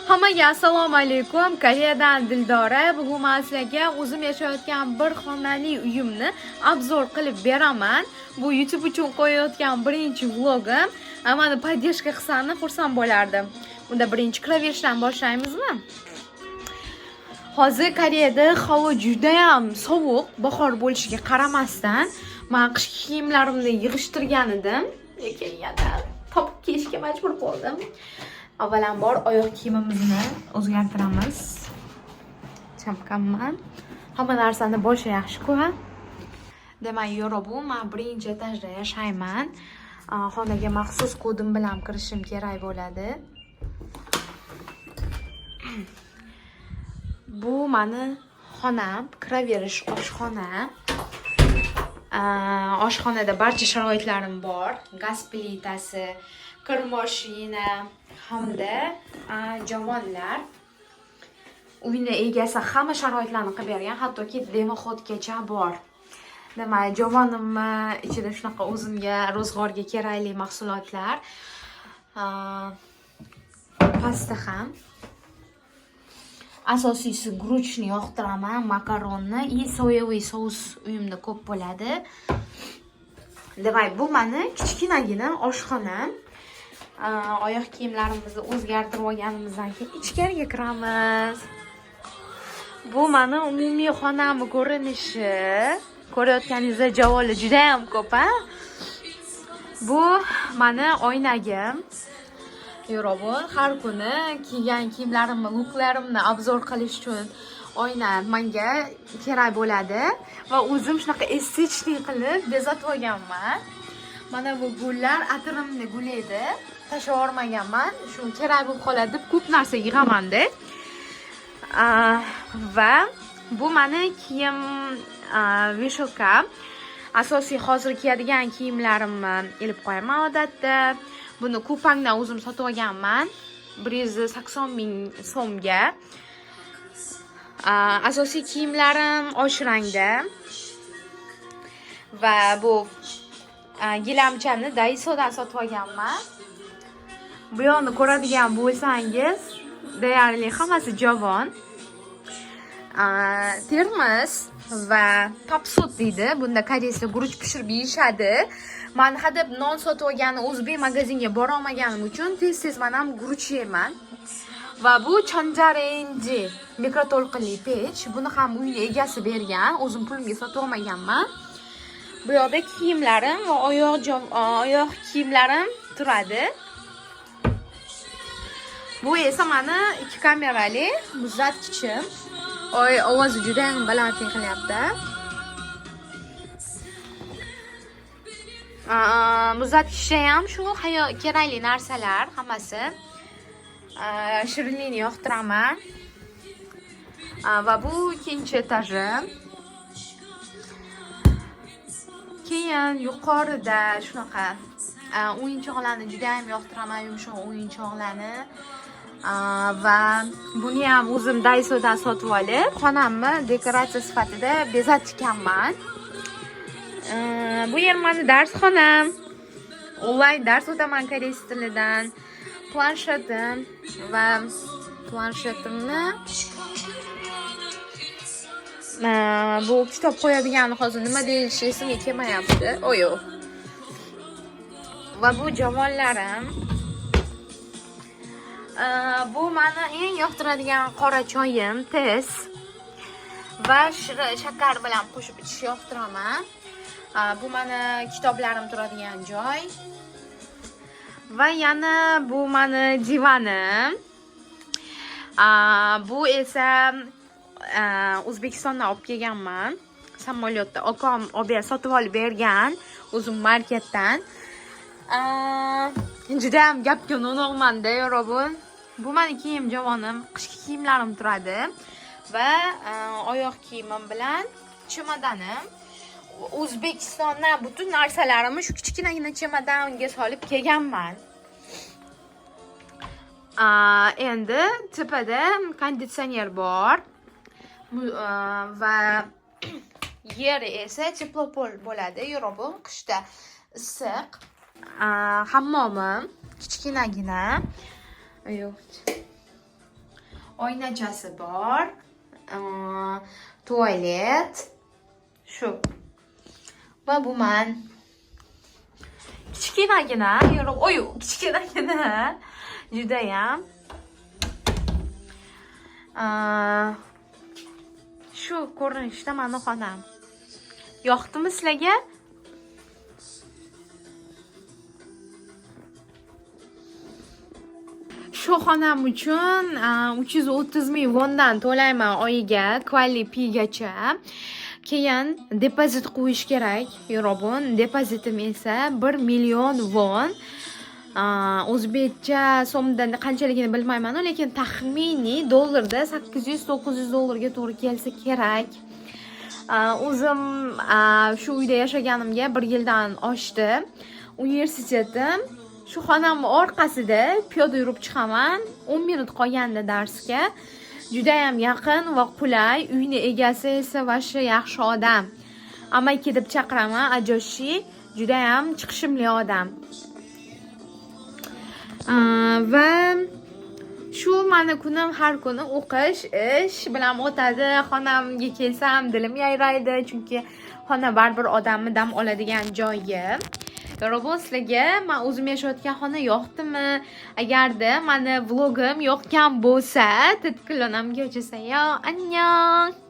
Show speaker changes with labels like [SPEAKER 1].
[SPEAKER 1] Hammaga assalomu alaykum. Koreyadan Dildora. Bugun men sizlarga o'zim yashayotgan bir xonali uyimni обзор qilib beraman. Bu YouTube uchun qo'yayotgan birinchi vlogim. Mani поддержка qilsangiz, xursand bo'lardim. Unda birinchi kiraverishdan boshlaymizmi? Hozir Koreyada havo juda ham sovuq, bahor bo'lishiga qaramasdan, men qishki kiyimlarimni yig'ishtirgan edim, lekin yana topib kiyishga majbur bo'ldim. Avvalambor oyoq kiyimimizni o'zgartiramiz. Chamkamman. Hamma narsani boshi yaxshi-ku. Demak, 여러분, men birinchi etajda yashayman. Xonaga maxsus kodim bilan kirishim kerak bo'ladi. Bu mani xonam, kiraverish oshxona. Oshxonada barcha sharoitlarim bor. Gaz plitasi, kir moshina hamda javonlar. Uyni egasi hamma sharoitlarni qilib bergan, hattoki дымоход gacha bor. Demak, javonimni ichida shunaqa o'zimga ro'zg'orga kerakli mahsulotlar. Pasta ham. Asosiysi guruchni yoqtiraman, makaronni и соевый sous uyimda ko'p bo'ladi. Demak, bu mani kichkinagina oshxonam. Oyoq kiyimlarimizni o'zgartirib olganimizdan keyin ichkariga kiramiz. Bu mani umumiy xonamni ko'rinishi. Ko'rayotganingizda, javonlar juda ham ko'p, a? Bu mani oynagim. 여러분, har kuni kiygan kiyimlarimni, luklarimni обзор qilish uchun oyna menga kerak bo'ladi va o'zim shunaqa эстетичный qilib bezatib olganman. Mana bu gullar atirimni guli edi. Tashlab yubormaganman. Shu kerak bo'lib qoladi deb ko'p narsa yig'amanda. Va bu mani kiyim вешалка. Asosiy hozir kiyadigan kiyimlarimni ilib qo'yaman odatda. Buni Kupangdan o'zim sotib olganman. 180 ming so'mga. Asosiy kiyimlarim osh rangda. Va bu gilamchani Daisodan sotib olganman. Bu yoqni ko'radigan bo'lsangiz, deyarli hammasi javon. Termos va 밥솥 deydi. Bunda koreyslar guruch pishirib yeyishadi. Man hadeb non sotib olgani o'zbek magazinga bora olmaganim uchun tez-tez man ham guruch yeyman. Va bu 전자레인지, mikroto'lqinli pech. Buni ham uyni egasi bergan. O'zim pulimga sotib olmaganman. Bu yoqda kiyimlarim va oyoq kiyimlarim turadi. Bu esa mani ikki kamerali muzlatgichim. Oy, ovozi juda ham baland ting'ilyapti. Muzlatgichda ham shu kerakli narsalar hammasi. Shirinlikni yoqtiraman. Va bu ikkinchi etaji. Keyin yuqorida shunaqa o'yinchoqlarni juda ham yoqtiraman, yumshoq o'yinchoqlarni. Va buni ham o'zim Daisodan sotib olib, xonamni dekoratsiya sifatida bezatganman. Bu yer mani darsxonam. Onlayn dars o'taman koreys tilidan. Planshetim va planshetimni bu kitob qo'yadigan, hozir nima deyilishi esimga kelmayapti. Oyo. Va bu javonlarim. Bu mani eng yoqtiradigan qora choyim, Tess. Va shakar bilan qo'shib ichishni yoqtiraman. Bu mani kitoblarim turadigan joy. Va yana bu mani divanim. Bu esa O'zbekistondan olib kelganman. Samolyotda akam olib sotib olib bergan o'zim marketdan. Juda ham gapga no'noqmanda, 여러분. Bu mani kiyim javonim, qishki kiyimlarim turadi va oyoq kiyimim bilan chemodanim. O'zbekistondan butun narsalarimni shu kichkinagina chemadonga solib kelganman. Endi tepada konditsioner bor. Va yeri esa теплопол bo'ladi. 여러분, qishda issiq. Hammomim kichkinagina. Yo'q. Oynachasi bor. Tualet. Shu. Va bu man. Kichkinagina, yo'q, oy, kichkinagina. Judayam. Shu ko'rinishda mani xonam. Yoqdimi sizlarga? Shu xonam uchun 330 ming vondan to'layman oyiga, kvali pigacha. Keyin depozit qo'yish kerak, 여러분. Depozitim esa 1 million won. O'zbekcha so'mda qanchaligini bilmayman, lekin taxminiy dollarda 800-900 dollarga to'g'ri kelsa kerak. O'zim shu uyda yashaganimga 1 yildan oshdi. Universitetim shu xonamni orqasida, piyoda yurib chiqaman. 10 minut qolganda darsga. Judayam yaqin va qulay. Uyni egasi esa вообще yaxshi odam. Amaki deb chaqiraman, 아저씨 judayam chiqishimli odam. Va shu mani kunim har kuni o'qish, ish bilan o'tadi. Xonamga kelsam dilim yayraydi, chunki xona baribir odamni dam oladigan joyi. 여러분, sizlarga man o'zim yashayotgan xona yoqdimi? Agarda mani vlogim yoqqan bo'lsa, 댓글로 남겨주세요. 안녕.